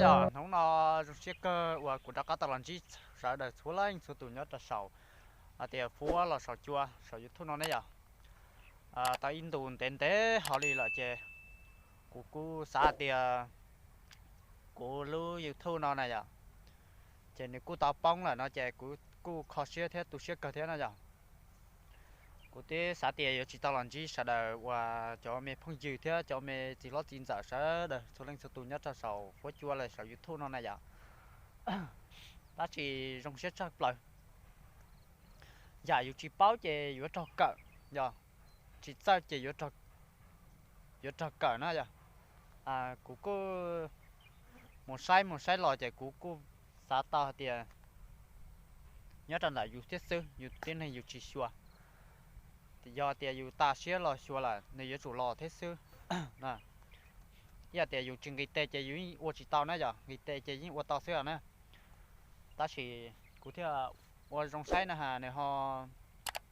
Yog hnub no zoo siab kawg uas kuv rov qab tau los ntsib sawv daws txhua leej txhua tus nyob rau saum, hais tias fuab los saum cua saum YouTube no ne yom. Tau ib ntus ntev ntev hov li lawm ces kuv kuj xav hais tias kuv lub YouTube no na yom, ces nws kuj tau poob lawm no ces kuv kuj kho siab thiab tu siab kawg thiab na yom. Kuv twb xav tias yuav tsis tau los ntsib sawv daws uas cov me phooj ywg thiab cov me txiv hlob txiv ntxawm sawv daws txhua leej txhua tus nyob rau saum fuab cua los saum YouTube no na yom. Tab sis zoo siab tshaj plaws, yam yus tsis paub ces yuav raug kawm, yog tsis txawj ces yuav raug kawm na yom. Kuv kuj mus saib mus saib los ces kuv kuj xav tau hais tias nyob rau ntawm yus thiab xwb, yus tib neeg yus tsis xyuas. Yog tias yus tas siab los xyuas lawm nws yuav tsum los thiab xwb. Ib yam tias yus tsis nqis tes ces yus yeej ua tsis tau na yom, nqis tes ces yeej ua tau xwb os na. Tab sis kuv thiaj ua zoo saib na has nws ho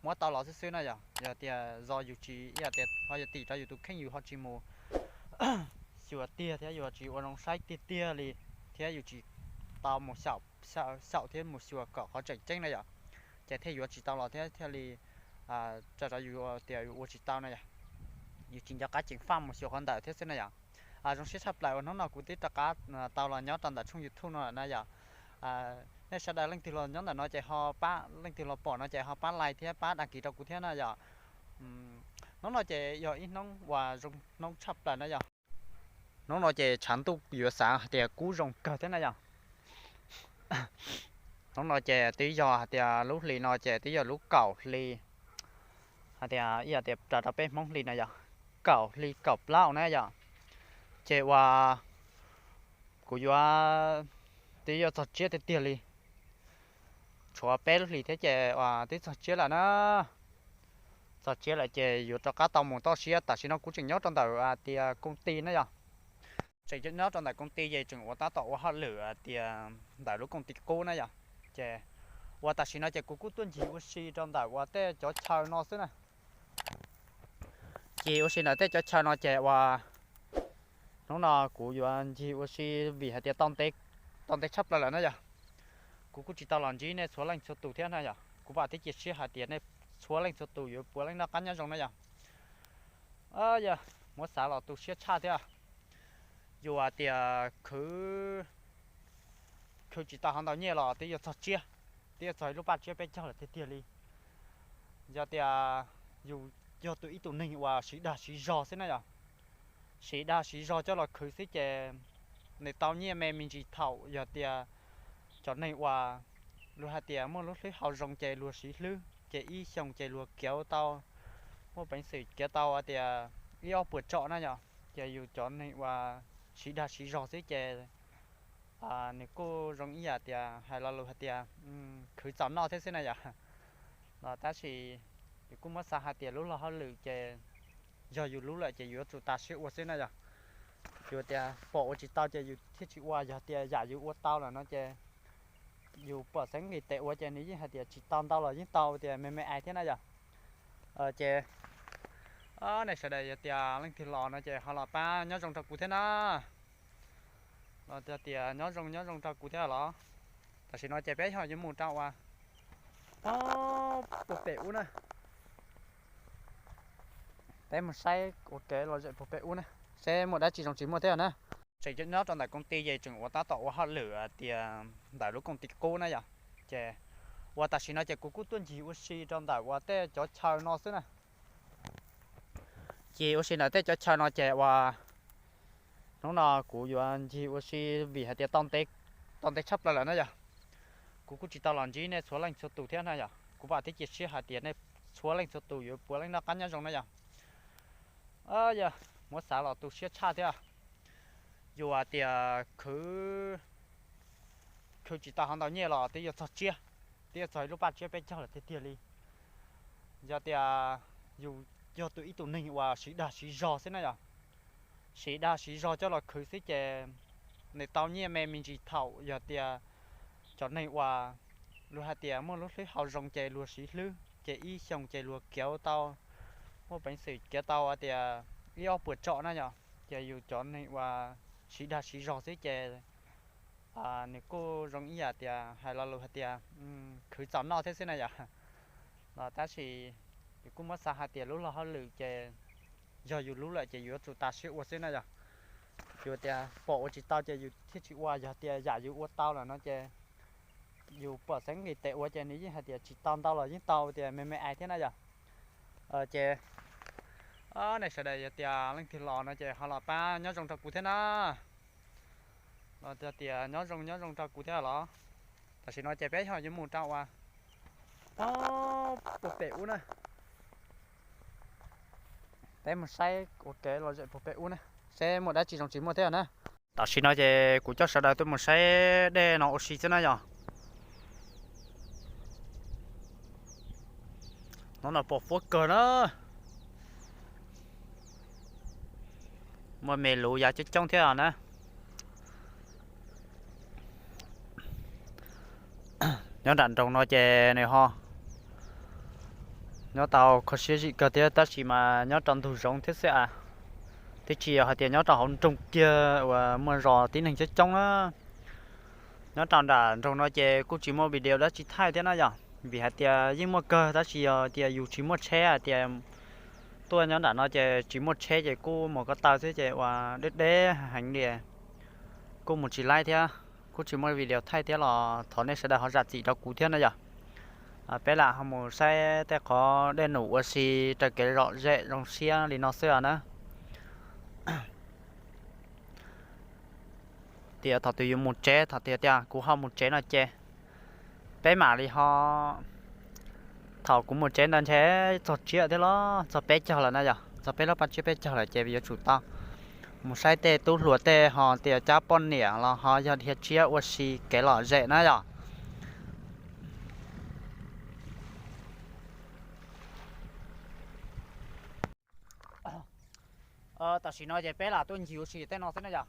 muab tau los xwb xwb na yom. Yog tias yus tsis, ib yam tias ho yog tim rau yus tus kheej yus ho tsis mus xyuas tiag thiab yus tsis ua zoo saib tiag tiag li, thiab yus tsis tau mus xyaum thiab mus xyuas kom qhov tseem ceeb na yom, ces thiaj yuav tsis tau los thiab thiaj li raws rau yus tias yus ua tsis tau na yom. Yus tsis nco qab ceev faj mus xyuas qhov ntawd thiab xwb na yom. Zoo siab tshaj plaws uas hnub no kuv twb rov qab tau los nyob rau ntawm tshooj YouTube no lawm na yom. Nej sawv daws leej twg los nyob ntawm no ces ho pab, leej twg los pom no ces ho pab like thiab pab đăng ký rau kuv thiab na yom. Hnub no ces yog ib hnub uas zoo hnub tshaj plaws na yog. Hnub no ces tshav ntuj yuav xav hais tias kub zoo kawg thiab na yog. Hnub no ces twb yog hais tias lub hli no ces twb yog lub kaum hli, hais tias ib yam tias raws rau peb Hmoob hli no yog kaum hli kaum plaub na yom. Ces uas kuv yuav, twb yuav txog tsiab tiag tiag li. Tshuav peb lub hlis thiab ces uas twb txog tsiab lawm na. Txog tsiab lawm ces yuav rov qab tau mus toj siab. Tam sim no kuv tseem nyob rau ntawm tias koob ti na yog. Tseem nyob rau ntawm koob ti ces tseem ua tab tom ua hauj lwm tias ntawm lub koob ti qub na yog. Ces uas tam sim no ces kuv kuj tuaj ncig ua si rau ntawm uas tej cov chaw no xwb na. Ces ua si ntawm tej cov chaw no ces uas hnub no kuv yuav ncig ua si vim hais tias tau ntev tshaj plaws lawm na yog. Kuv kuj tsis tau los ntsib nej txhua leej txhua tus thiab na yog. Kuv vam thiab cia siab hais tias nej txhua leej txhua tus yuav puav leej noj qab nyob zoo na yog. Yog muab xav los tu siab tshaj thiab. Yus hais tias khwv, khwv tsis tau hov ntau nyiaj los twb yuav txog tsiab, twb yuav txog ib lub paj tsiab peb caug lawm tiag tiag li. Yog tias yus yog tus ib tug neeg uas siv dag siv zog xwb na yog, siv dag siv zog coj los khwv xwb ces nws tau nyiaj me me ntsis thaum yog tias cov neeg uas luag hais tias muaj lub hlwb hau zoo ces luag siv hlwb ces ib xyoos ces luag kiav tau, muaj peev xwm kiav tau hais tias ib ob puas tsom na yog. Ces yus cov neeg uas siv dag siv zog xwb ces nws kuj zoo ib yam tias hais lo lus hais tias khwv txaus noj thiab xwb na yom. Los tab sis yus kuj muab xav hais tias lub luag hauj lwm ces yog yus lub lawm ces yus yuav tsum tas siab ua xwb na yom. Yus tias pom ua tsis tau ces yus thiaj tsis ua, yog tias yam yus ua tau lawm no ces yus pom xeeb nqis tes ua ces nws yeej hais tias tsis tau ntau los yeej tau tias me me ais thiab na yom. Ces nej sawv daws yog tias leej twg los no ces ho los pab nyob zoo rau kuv thiab na. Los tias nyob zoo nyob zoo rau kuv thiab los. Tam sim no ces peb ho yuav mus rau uas puag pem ub na. Peb mus saib ua kev lom zem puag pem ub na, seb muaj dab tsi zoo tsis muaj thiab na. Tseem nyob rau ntawm koob ti ces tseem ua tab tom ua hauj lwm tias ntawm lub koob ti qub na yom. Ces uas tam sim no ces kuv kuj tuaj ncig ua si rau ntawm uas tej cov chaw no xwb na. Ces ua si ntawm tej cov chaw no ces uas hnub no kuv yuav ncig ua si vim hais tias tau ntev tshaj plaws lawm na yom. Kuv kuj tsis tau los ntsib nej txhua leej txhua tus thiab na yom. Kuv vam thiab cia siab hais tias nej txhua leej txhua tus yuav puav leej noj qab nyob zoo na yom. Yog muab xav los tu siab tshaj thiab. Yus hais tias khwv, khwv tsis tau hov ntau nyiaj los twb yuav txog tsiab, twb yuav txog ib lub paj tsiab peb caug lawm tiag tiag li. Yog tias yus yog tus ib tug neeg uas siv dag siv zog xwb na yom, siv dag siv zog coj los khwv xwb ces nws tau nyiaj me me ntsis thaum yog tias cov neeg uas luag hais tias muaj lub hlwb hau zoo ces luag siv hlwb ces ib xyoos ces luag kiav tau, muaj peev xwm kiav tau hais tias ib ob puas tsom na yom. Ces yus cov neeg uas siv dag siv zog xwb ces Nws kuj zoo ib yam tias hais lo lus hais tias khwv txom noj thiab xwb na yom. Los tab sis yus kuj muab xav hais tias lub luag hauj lwm ces yog yus lub lawm ces yus yuav tsum tas siab ua xwb na yom. Yus tias pom ua tsis tau ces yus thiaj tsis ua, yog tias yam yus ua tau lawm no ces yus pom xeeb nqis tes ua ces nws yeej hais tias tsis tau ntau los yeej tau tias me me ais thiab na yom. Ces nej sawv daws yog tias leej twg los no ces ho los pab nyob zoo rau kuv thiab na. Los yog tias nyob zoo nyob zoo rau kuv thiab los. Tam sim no ces peb ho yuav mus rau uas puag pem ub na. Peb mus saib ua kev lom zem puag pem ub na, seb muaj dab tsi zoo tsis muaj thiab na. Tam sim no ces kuv coj sawv daws tuaj mus saib dej no ua si xwb na yom. Hnub no pom fuab kawg na. Muaj me luv yav coob coob thiab na. Nyob nram nroog no ces nws ho nyob tau kho siab zim kawg thiab tab sis mas nyob rau ntug zoov thiab xwb a, twb tsis yog hais tias nyob rau hauv nroog kiag uas muaj zos tib neeg coob coob na. Nyob rau nram nroog no ces kuj tsis muaj video dab tsi thaij thiab na yom, vim hais tias yeej muaj kawg tab sis yog tias yus tsis muaj tsheb hais tias tuaj nyob nram no ces tsis muaj tsheb ces kuj mus ko taw xwb ces uas deb deb heev li, kuj mus tsis laib thiab, kuj tsis muaj video thaij thiab los thov nej sawv daws ho zam txim rau kuv thiab na yom. Peb lam ho mus saib tej qhov dej num ua si raws kev lom zem zoo siab li no xwb os na. Tias thaum twg yuav mus tsev, thaum tias tias kuv ho mus tsev no ces peb mam li ho, thaum kuv mus tsev ntawd ntshe txog tsiab thiab los txog peb caug lawm na yom, txog peb lub paj tsiab peb caug lawm ces yuav tsum tau mus saib tej tub hluas tej ho tias cab poj niam los ho yog dhia tsiab ua si kev lom zem na yom. Tam sim no ces peb lam tuaj ncig ua si tej no xwb na yom.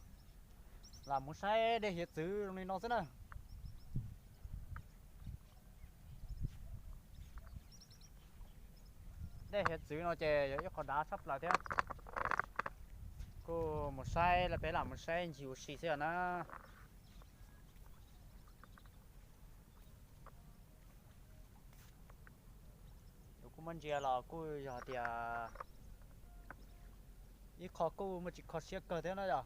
Lam mus saib dej hiav txwv zoo li no xwb na. Dej hiav txwv no ces yog ib qho dav tshaj plaws thiab. Kuj mus saib, peb lam mus saib ncig ua si xwb os na. Kuj muab ntsia los kuj yog tias ib qho kuj muaj tsis kho siab kawg thiab na yom.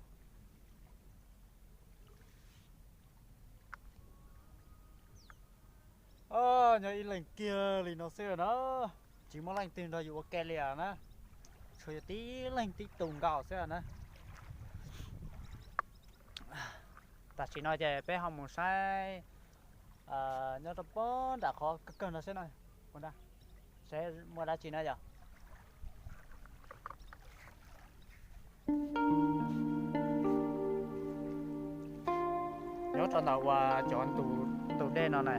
Nyob ib leeg kiag li no xwb na, tsis muaj leej twg nrog yus ua ke li na, tshuav yus tib leeg tib tus nkaus xwb na. Tam sim no ces peb ho mus saib nyob rau pem nram qhov kawg kawg no xwb na, seb muaj dab tsi na yom. Nyob rau ntawm uas cov ntug dej no na,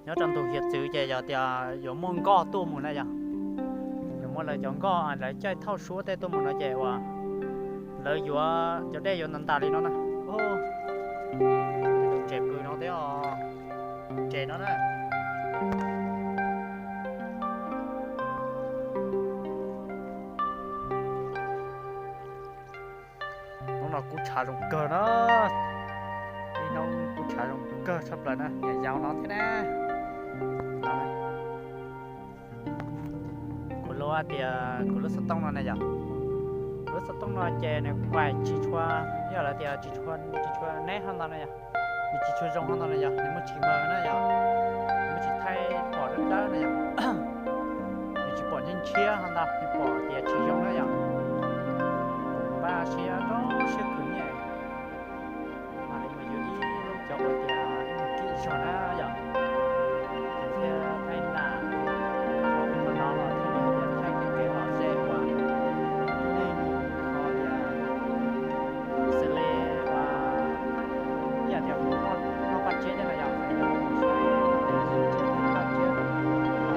nyob rau ntug hiav txwv ces yog tias yuav muaj nkoj tuaj mus na yom, yuav muaj lawv cov nkoj lawv caij thauj suab tej tuaj mus no ces uas lawv yuav cov dej yuav ntas ntas li no na. Tus tsev pw no thiab os, tsev no na. Hnub no kuj tshav zoo kawg na, ib hnub kuj tshav zoo kawg tshaj plaws na, yam yau no thiab na. Kuv lub tias kuv lub xov tooj no na yom, kuv lub xov tooj no ces nws kuaim tsis tshua, yog lawv tias tsis tshua, tsis tshua neb ho ntau na yom, nws tsis tshua zoo ho ntau na yom, nws muaj tsis mawg na yom, nws muaj tsis thaij pom dawb dawb na yom, nws tsis pom ntshiab ntshiab ho ntau, nws pom tias tsis zoo na yom. Kuv npaj siab rau siab khwv nyiaj, mam li mus yuav ib lub cov uas tias ib mus kim zog na yom. Ces thiaj thaij nram qhov no los thiaj li tias thaij kev kev lom zem ua dej num qhov tias xws li ua ib yam tias kuv noj paj tsiab thiab na yom, paj tsiab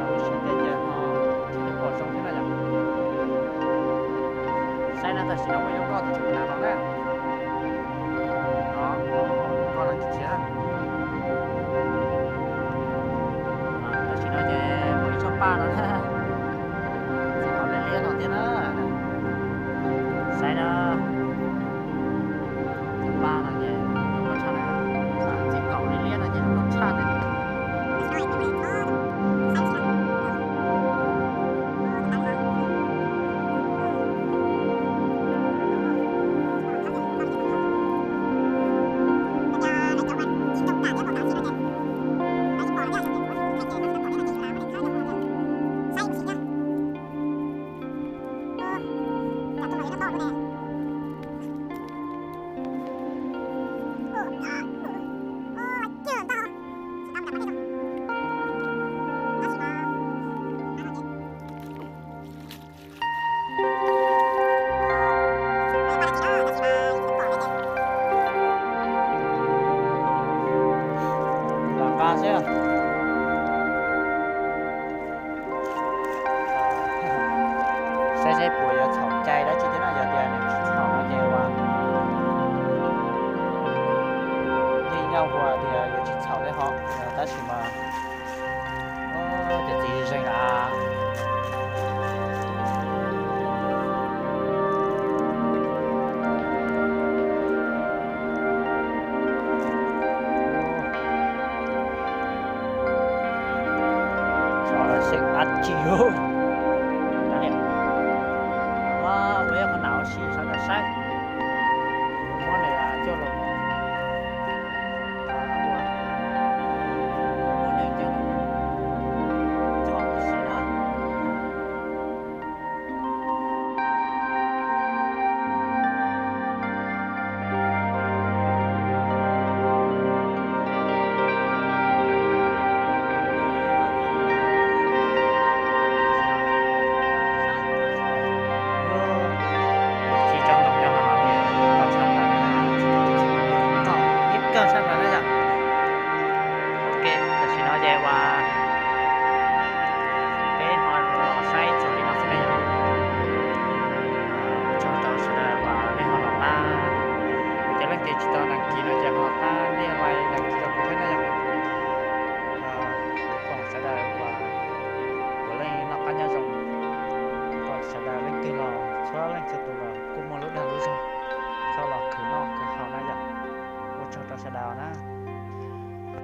ua si tej ces ho tsis pom zoo thiab na yom. Saib seb puas yuav txhaum cai dab tsi thiab no, yog tias nws tsis txhaum no ces ua, yeej yog ua tias yuav tsis txhaum thiab ho, tab sis mas cov txiv zeeg a. Xyov xyeem dab tsi.